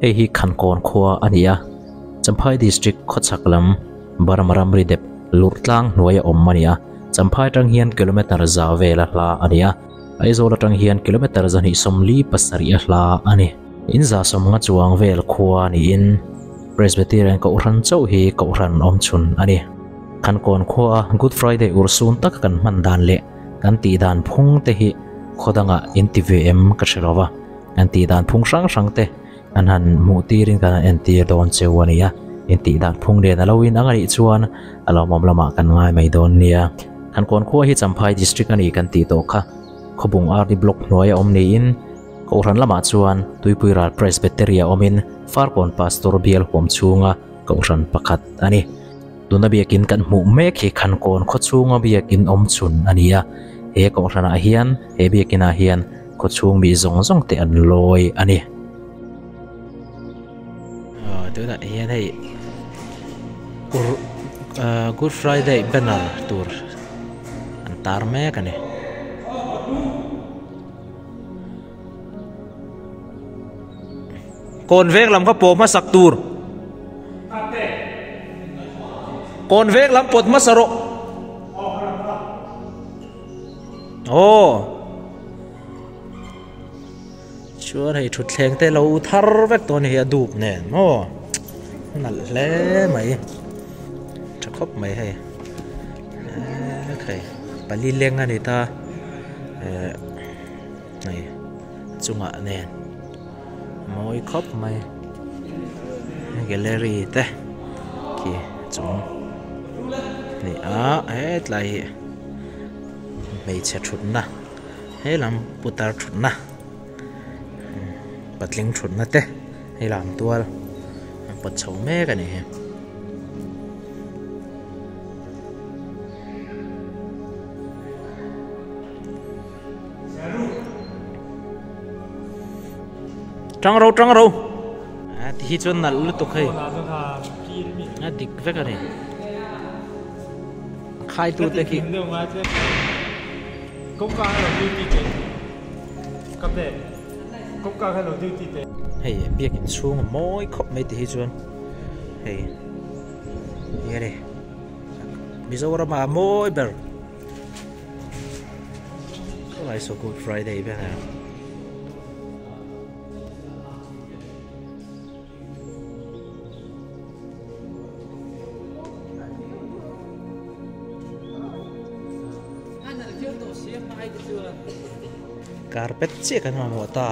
Hei hi Khankawn khua a ni a, Champhai District khawchhak lam Burma ramri dep lurh tlang hnuaia awm a ni a, Champhai atang hian kilometre za vela hla a ni a, Aizawl atang hian kilometre 247 a hla a ni. In 150 chuang vel khua niin Presbyterian Kohhran chauh hi Kohhran awmchhun a ni. Khankawn khua a Good Friday urhsun taka kan hman dan leh kan tih dan phung te hi khaw dangah in ti ve em ka hre lo va, kan tih dan phung hrang hrang te kan han hmuh tirin kan han entir dawn cheu a ni a, in tih dan phung lian a lo in ang a nih chuan a lawmawm lamah kan ngai mai dawn nia. Khankawn khua hi Champhai District a ni kan tih tawh kha Khawbung RD Block hnuaia awm niin Kohhran lamah chuan Tuipuiral Presbytery a awmin Farkawn Pastor bial huam chhunga Kohhran pakhat a ni. Tuna biakin kan hmuh mek hi Khankawn khawchhunga biakin awm chhun a ni a, he Kohhranah hian he biakinah hian khawchhung mi zawng zawng te an lawi a ni. Tunah hian hei Good Friday banner tur an tar mek a ni. Kawn veng lam kha pawh hmasak tur. Kawn veng lam pawt hmasa rawh. Aw. Chuan hei thutthleng te lo thar vek tawh a ni hi a dup nen maw. Nalh hle mai. Tha khawp mai hei. Hei pali leng a ni ta. Eh hei chungah nen mawi khawp mai gallery te khi chung ni a hetlai hi hmeichhe thutna helam putar thutna patling thutna te hei lam tual an pawt chho mek a ni hi. Tang ro tang ro a ti hi chuan nalh lutuk hei a dik vek a ni khai tu te khi hei biakin chhung a mawi khawp mai ti hi chuan hei hi a ni Mizoram ah a mawi ber. Khawlai saw Good Friday ber a. Carpet chiah kan mamawh ta.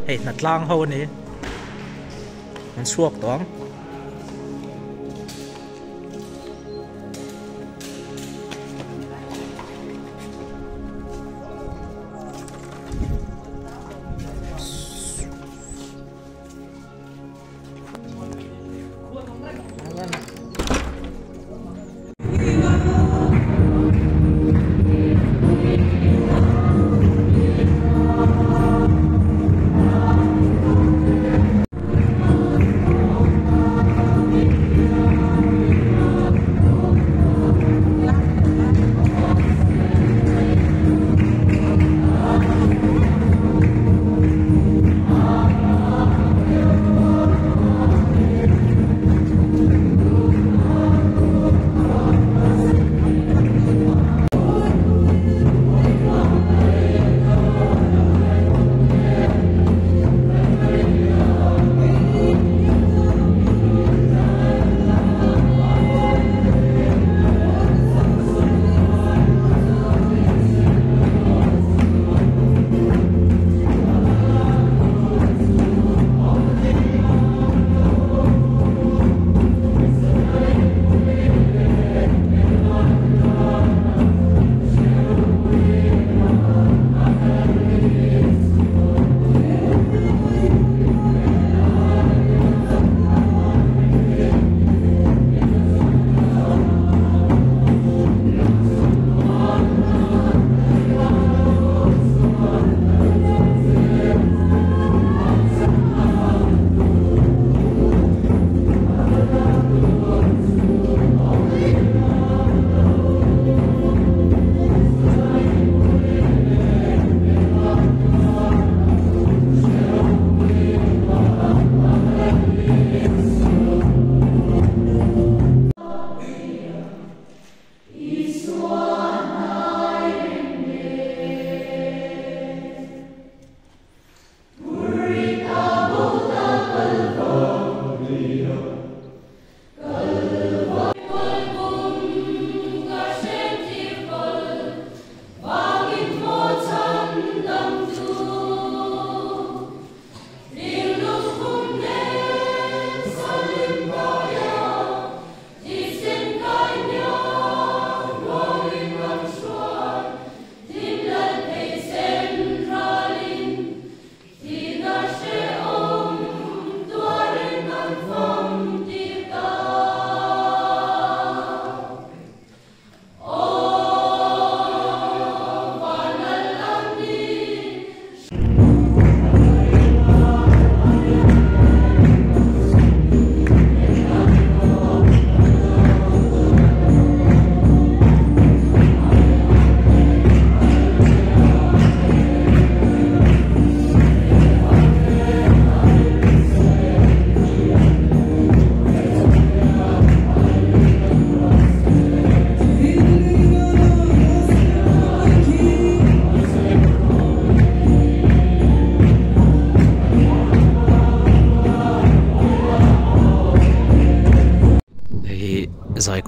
Hei hnatlang ho a ni. An chhuak tawh ang.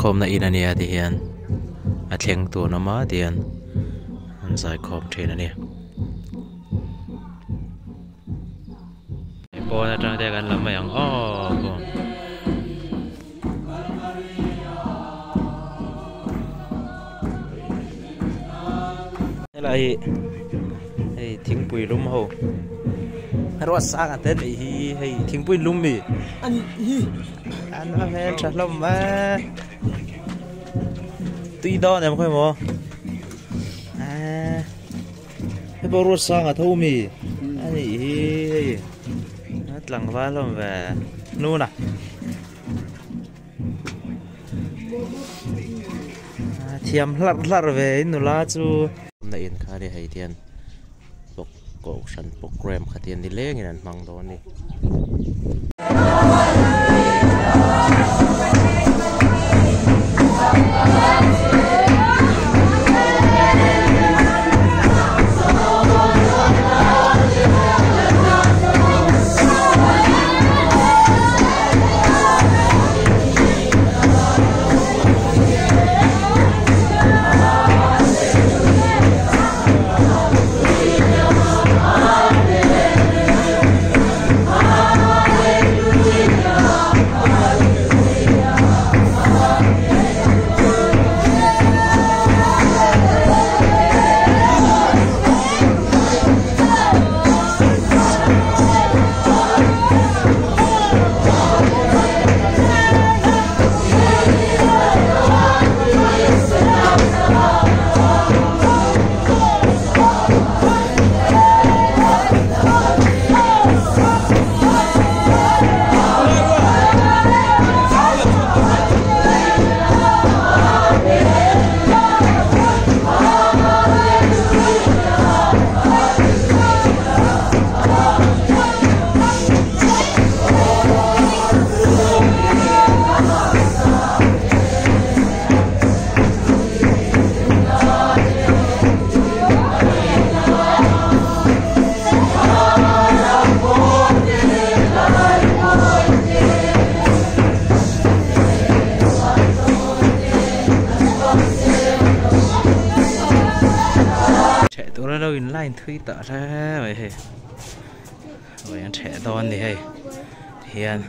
Zaikhawmna in a nia ti hian a thleng tun awm a ti hian an zaikhawm thin a ni. Pawn atang te kan lam mai ang aw aw. Helai hi hei thingpui lum ho ruat sang a te neih hi hei thingpui lum mi an hi an va hmel tha hlawm a tui dawn em khawi maw eee hei pawh ruat sang a tho mi a nih hi hei a tlangval hlawm ve hnuna. Thiam hlarh hlarh ve in nula chu. Na in kha nia hei hian kohhran program kha tian nilengin an hmang dawn a ni. Theh tur a lo in line thui tah hle mai hei ui an theh dawn a ni hei tihian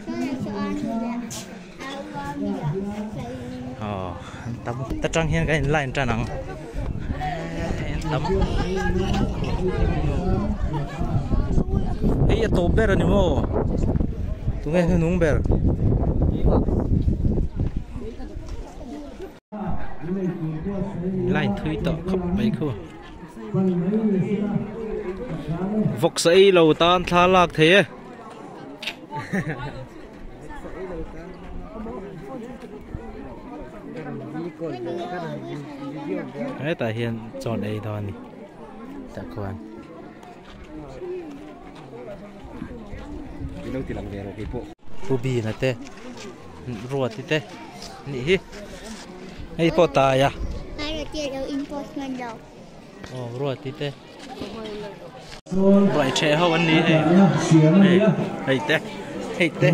aw an tam ta tang hian kan in line tan ang an tam hei a tawp ber a ni maw tunge hnuhnung ber. Line thui tawh khawp mai khu. Vawksa ei lo tan thla lak thei e. Hetah hian chawn ei dawn a ni tah khuan. Pu Bina te Ruati te nih hi hei pawh tai a aw Ruati te ruai ṭheh ho an ni hei hei hei te hei te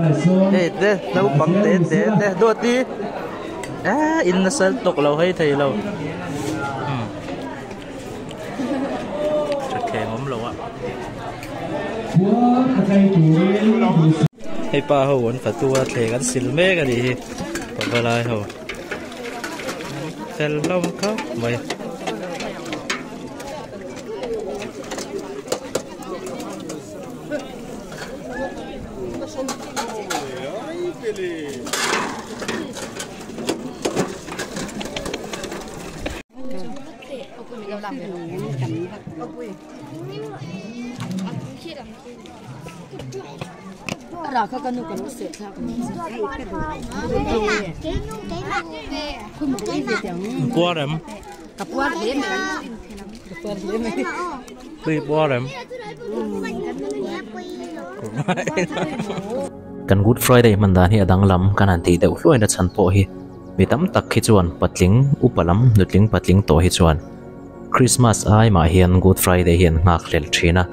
hei te naupang te te te Duati eee in nasa tawk lo hei thei lo. Thatthleng awm lo a. Hei pa ho an fatu a thleng an sil mek a nih hi pavalai ho fel hlawm khawp mai. Puar em? Tui puar em? Kan Good Friday hman dan hi a danglam kan han tih deuh hluaina chhan pawh hi. Mi tam tak hi chuan patling upa lam nutling patling tawh hi chuan Christmas ai mah hian Good Friday hi an nghak hlel thin a,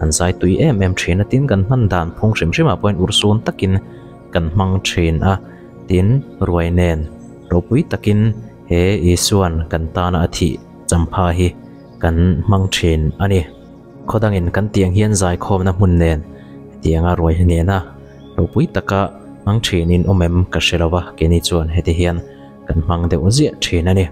an zai tui em em thin a, tin kan hman dan phung hrim hrim ah pawhin urhsun takin kan hmang thin a, tin ruai nen Ropui takin he Isuan kan tana a thih champha hi kan hmang thin a ni. Khawdangin kan tiang hian zaikhawmna hmun nen hetianga ruai nena ropui taka hmang thinin awm em ka hre lo va, keini chuan heti hian kan hmang deuh ziah thin a ni.